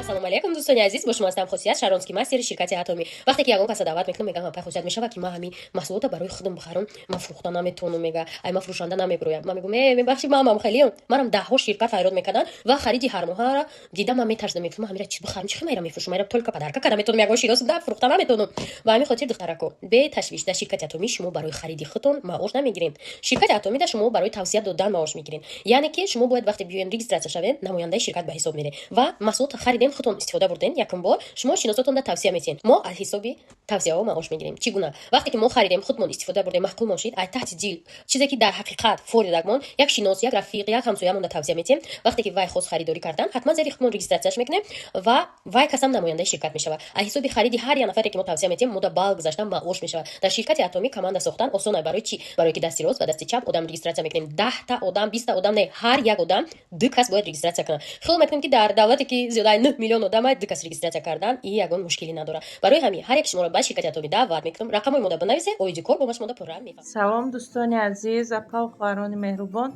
Ассалому алайкум, дӯстони азиз! Бо шумо ҳастам Хосият, шаронский мастери ширкати Атомӣ. Вақте ки ягон каса даъват мекунам, мегам: «Апай Хосият, мешава, ки ман ҳамин маҳсулота барои худам бихарам? Ман фурӯхта наметавонам», мега. «Ай, ман фурӯшанда намебироям». Ман мегӯм: «Э, мебахши, ман хелиам, манам даҳҳо ширкат файрод мекарданд ва хариди ҳармоҳаро дида, ман метарсидам, мегуфтам: ҳамира чӣ бихарам? Чӣ хел майра мефурӯшам? Майра только подарка када метавонам, ягон шинос да фурӯхта наметавонам». Ба ҳамин хотир, духтарако, беташвиш, дар ширкати Атомӣ шумо барои хариди худтон маош намегиред. Ширкати Атомида шумо барои тавсия додан маош мегиред. Яъне ки шумо бояд, вақте биёен, регистрация шавед, намояндаи ширкат ба ҳисоб меред ва маҳсулот харидем, худтон истифода бурден, якум бор шумо шиносотонда тавсия метиҳед. Мо аз ҳисоби тавсияҳо маош мегирем. Чӣ гуна? Вақте ки мо харидем, худмон истифода бурдем, маъқулмон шид, ай таҳти дил, чизе ки дар ҳақиқат форидагмон, як шинос, як рафиқ, як ҳамсоямонда тавсия метиҳем. Вақте ки вай хост харидорӣ кардан, ҳатман зери худмон регистрацияш мекунем ва вай касам намояндаи ширкат мешавад. Аз ҳисоби хариди ҳар як нафаре ки мо тавсия метиҳем, мо да бал гузаштан маош мешавад. Дар ширкати Атомӣ команда сохтан осон. Барои чӣ? Барое ки дасти рост ва дасти чап одам регистрация мекунем. 10-та одам, 20-та одам не, ҳар як одам ду кас бояд регистрация кунад. Хиёл мекунем, ки дар давлате ки зиёдаи 9 миллион одам, ду кас регистрация кардан и ягон мушкилӣ надорад. Барои ҳамин ҳар як шуморо ба ширкати Атомӣ даъват мекунам. Рақамҳои мода бинависед, оиди кор бо ма шумода пурра мефаҳмам. Салом, дӯстони азиз, апаву хоҳарони меҳрубон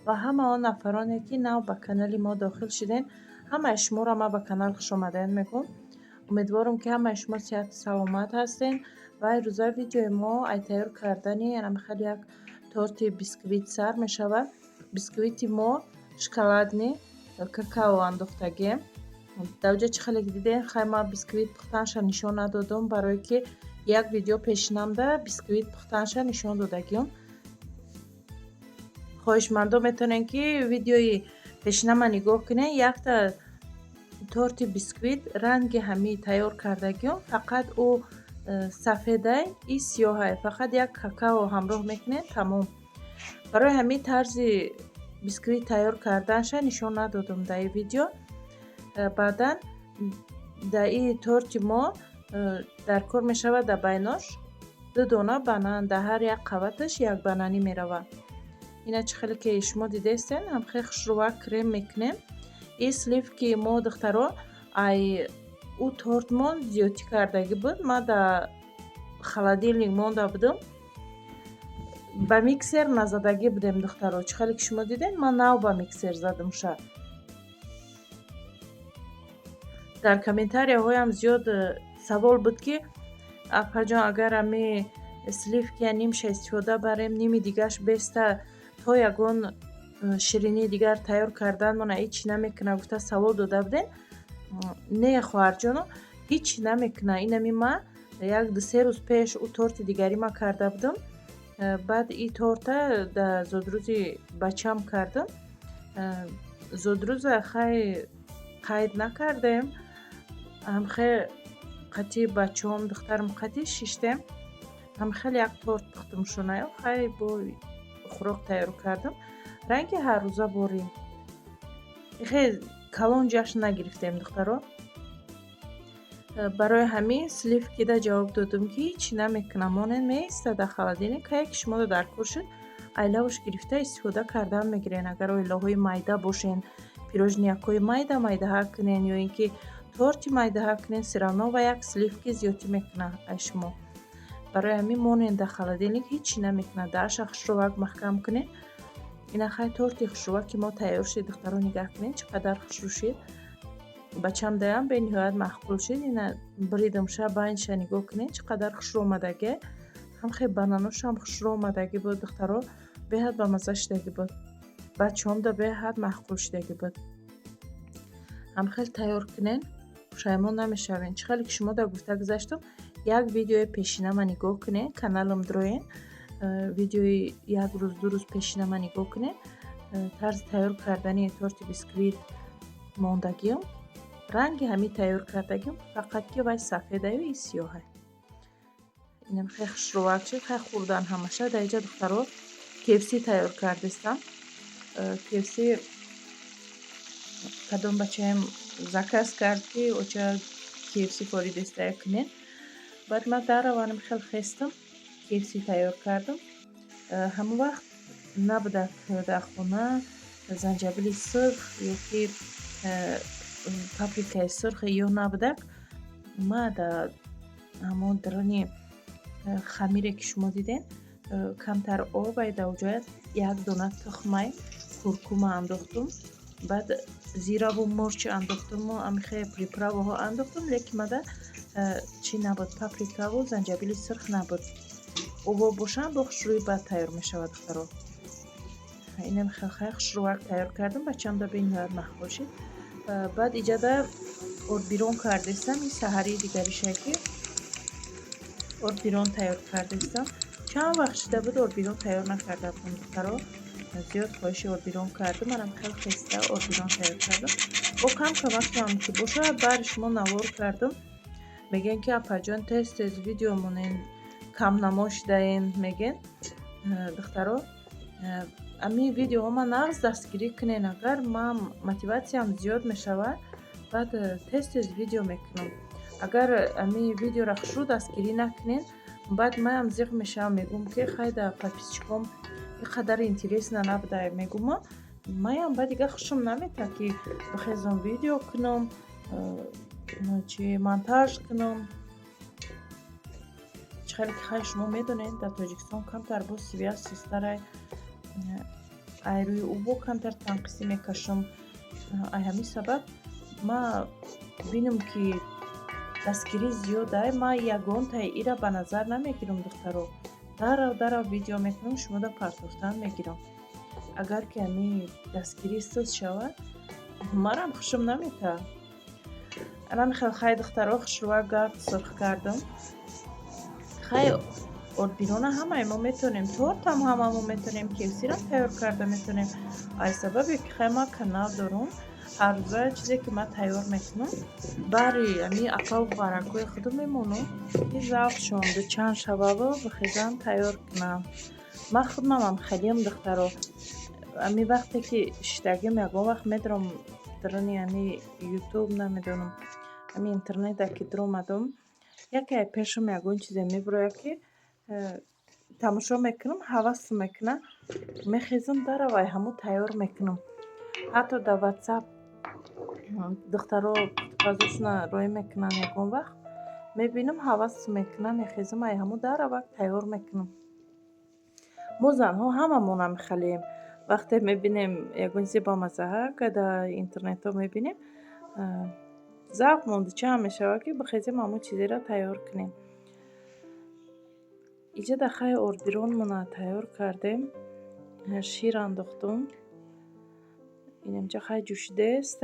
ва ҳама он нафароне, ки нав ба канали мо дохил шудем. Ҳамаи шуморо ман ба канал хушомадед мегӯм. Умедворам, ки ҳамаи шумо сиҳату саломат ҳастед. Ва ирӯза видеои мо ай тайёр кардани хеле як торти бисквит сар мешавад. Бисквити мо шоколадный, какао андохтагием. Дар оҷа чӣ хеле дидем, хай, ман бисквит пухтанша нишон надодум, барое ки як видео пешинамда бисквит пухтанша нишон додагиём. Хоҳишмандо метавонед, ки видеои пешинама нигоҳ кунед. Якта торти бисквит ранги ҳамии тайёр кардагиём, фақат ӯ сафедай и сиёҳай, фақат як какао ҳамроҳ мекунед, тамом. Барои ҳамин тарзи бисквит тайёр карданша нишон надодум дар ин видео. Баъдан дар ин торти мо дар кор мешавад дар байнош ду дона банан, дар ҳар як қабаташ як бананӣ меравад. Ина чӣ хеле ки шумо дидаистен, ҳам хеле хушрӯвак крем мекунем. И сливки мо, духтаро, ай ӯ тортмон зиёдтӣ кардагӣ буд, ман дар холодильник монда будам, ба миксер назадагӣ будем. Духтаро, чӣ хеле ки шумо дидем, ман нав ба миксер задамша. Дар комментарияҳоям зиёд савол буд, ки апаҷон, агар ами сливкия нимша истифода барем, ними дигараш беста, то ягон ширинии дигар тайёр карданмона ҳеҷ чӣ намекунад, гуфта савол дода будем. Не, хоҳарҷоно, ҳеҷ чӣ намекунад. Инами ман як 2-се рӯз пеш ӯ торти дигари ман карда будам, баъд и торта дар зодрӯзи бачам кардам. Зодрӯза хай қайд накардем, ҳамхе қатъи бачаҳом, духтарам қатъи шиштем, ҳамхеле як торт пухтум шунаё, хай, бо хӯрок тайёр кардам, ранги ҳаррӯза борем. Хе калон ҷашн нагирифтем, духтаро. Барои ҳамин сливкида ҷавоб додум, ки ҳеҷ чӣ намекунам, монед, меистад дар холодильник. Кае ки шуморо дар кор шуд, айлаваш гирифта истифода кардан мегирен. Агар оилаҳои майда бошен, пирожниякҳои майда майдаҳа кунен ё ин ки торти майдаҳа кунен, всё равно ва як сливки зиёдтӣ мекунад ай шумо. Барои ҳамин монед дар холодильник, ҳеҷ чӣ намекунад. Дарша хушрӯвак маҳкам кунед. Ина хай, торти хушрӯваки мо тайёр шуд. Духтаро, нигаҳ кунед, чӣ қадар хушрӯ шуд. Бачам даям бениҳоят маъқул шуд. Ина бридамша, байнша нигоҳ кунед, чӣ қадар хушрӯ омадагӣ. Ҳам хеле бананошам хушрӯ омадагӣ буд, духтаро, беҳад бамазза шудагӣ буд. Бачаҳомда беҳад маъқул шудагӣ буд. Ҳам хеле тайёр кунед, пушаймон намешавед. Чӣ хеле ки шумо дар гуфта гузаштам, як видеои пешинама нигоҳ кунед, каналам дроен, видеои як рӯз, 2 рӯз пешинама нигоҳ кунед, тарзи тайёр кардани торти бисквит мондагиам, ранги ҳамин тайёр кардагиам, фақат ки вай сафедаю и сиёҳай. Инам хеле хушрӯвак шуд, хеле хӯрдан ҳамаша. Дар инҷа, духтаро, KFC тайёр кардистам. KFC кадом бачаем заказ кард, ки оча, KFC форидистая кунед. Баъд ман дараванам, хеле хестам, KFC тайёр кардам. Ҳамон вақт набудак дар хона занҷабили сурх ё ки паприкаи сурх ё набудак. Ма дар ҳамон даруни хамире ки шумо дидем, камтар об, ай дар оҷоя як дона тухмай куркума андохтум. Баъд Зираву морч андохтуму амихе приправаҳо андохтум, лекин мада чӣ набуд, паприкаву занҷабили сурх набуд. Обо бошанд, бо хушрӯи бад тайёр мешавад, духтаро. Инам хелхай хушрӯвак тайёр кардам, бачаамда бениҳоят маъқул шид. Баъд иҷада ордбирон кардестам. Ин саҳарии дигариша, ки ордбирон тайёр кардестам. Чанд вақт шида буд, ордбирон тайёр накарда будам, духтаро. Зиёд хоҳиши ордбирон кардам, манам хел хеста ордбирон тайёр кардам. Бо кам камактам ки бошад, баъди шумо навор кардам. Мегӯян, ки апаҷон, тез тез видео монен, камнамо шидаен, мегӯен. Духтаро, ами видеоҳо ма нағз дастгирӣ кунен, агар ман мотиватсиям зиёд мешавад, баъд тез тез видео мекунам. Агар ами видеоро хушрӯ дастгирӣ накунен, баъд манам зиқ мешавам, мегӯм, ки хайда, подписчиком ин қадар интересно набуда, мегӯма. Маям баъд дига хушам наметад, ки бихезам, видео кунам, чи монтаж кунам. Чӣ хеле ки хай шумо медонед, дар Тоҷикистон камтар боз связь сустарай, ай рӯи ӯ бо камтар танқисӣ мекашам. Ай ҳамин сабаб ма бинам, ки дастгирӣ зиёдай, ма ягонтаи ира ба назар намегирам, духтаро. Дарав дарав видео мекунам, шумода партофтан мегирам. Агар ки ҳамин дастгирӣ суст шавад, марам хушам наметавад. Анами хел хай, духтаро, хушрӯвак гард сурх кардам. Хай, ордбирона ҳамаи мо метавонем, тортам ҳамамо метавонем, кефсирам тайёр карда метавонем. Аз сабабе ки хай ман канал дорум, ҳаррӯза чизе ки ман тайёр мекунам, бари ами апаву хоҳаракҳои худо мемонам, ки завқшон дучанд шававу бихезам, тайёр кунам. Ман худмамам хелиам, духтаро. Ами вақте ки шиштагим, ягон вақт медаром даруни ами Ютуб, намедонам, ами интернета ки дуромадам, яке пешам ягон чизе мебирояд, ки тамошо мекунам, ҳавасм мекунад, мехезам, даравай ҳамо тайёр мекунам. Ҳатто дар Ватсап духтаро пухтупазошона роҳӣ мекунанд, ягон вақт мебинам, ҳавасм мекунад, мехезам, ай ҳамо даравак тайёр мекунам. Мо занҳо ҳамамон ҳамихелем. Вақте мебинем ягон чизе бамаззаҳа, дар интернетҳо мебинем, завқмон дучанд мешавад, ки бихезем, ҳамон чизеро тайёр кунем. Иҷода хай ордбиронмона тайёр кардем, шир андохтум. Инамҷа хай ҷӯшидааст,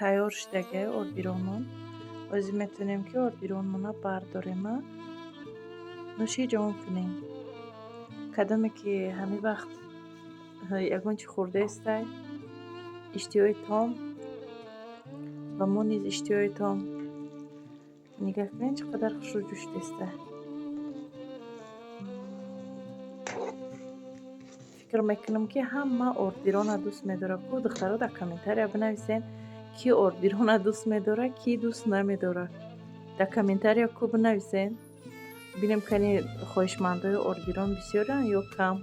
тайёр шудагиай ордбиронмон. Ҳозир метавонем, ки ордбиронмона бардорема, нӯши ҷон кунем. Кадоме ки ҳамин вақт ягон чи хӯрдаестай, иштиҳои том, ва мо низ иштиҳои том. Нигаҳ кунед, чӣ қадар хушрӯ ҷӯшидааста. Фикр мекунам, ки ҳама ордбирона дӯст медорад. Ку, духтаро, дар комментария бинависен, ки ордбирона дӯст медорад, ки дӯст намедорад. Дар комментария ку бинависен, бинем, кани хоҳишмандои ордбирон бисёранд ё кам.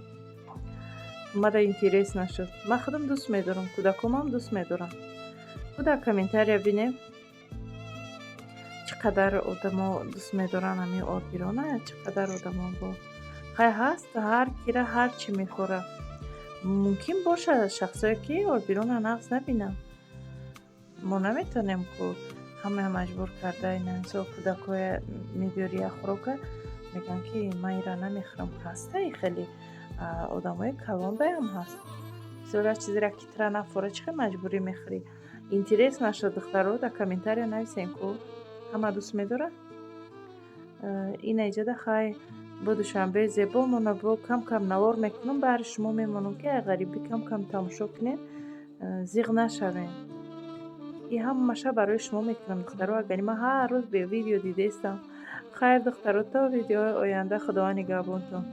Мара интерес нашуд. Ман худам дӯст медорам, кӯдакомам дӯст медоранд. Ку, дар комментария бинем, чӣ қадар одамо дӯст медоранд ҳамин ордбирона, чӣ қадар одамо бо хай ҳаст, ҳар кира ҳар чӣ мехӯрад. Мумкин бошад шахсое, ки ордбирона нағз набинанд. Мо наметавонем ку ҳамаро маҷбур карда. Ина мисол, кӯдакҳоя мебиёри як хӯрока, мегӯянд, ки ман инро намехӯрам. Ҳастаи хеле одамои калондаям ҳаст. Мисол, як чизеро ки тура нафора, чӣ хел маҷбурӣ мехӯрӣ? Интерес нашуд, духтаро, дар комментария нависен, ку ҳама дӯст медорад. Ина иҷода хай бо Душанбеи зебо мона бо кам кам навор мекунам, баҳри шумо мемонам, ки ай ғарибӣ кам кам тамошо кунед, зиқ нашавем. И ҳамаша барои шумо мекунам, духтаро, агари ман ҳар рӯз бе видео дидаистам. Хайр, духтаро, то видеои оянда, Худованд нигаҳбонтон.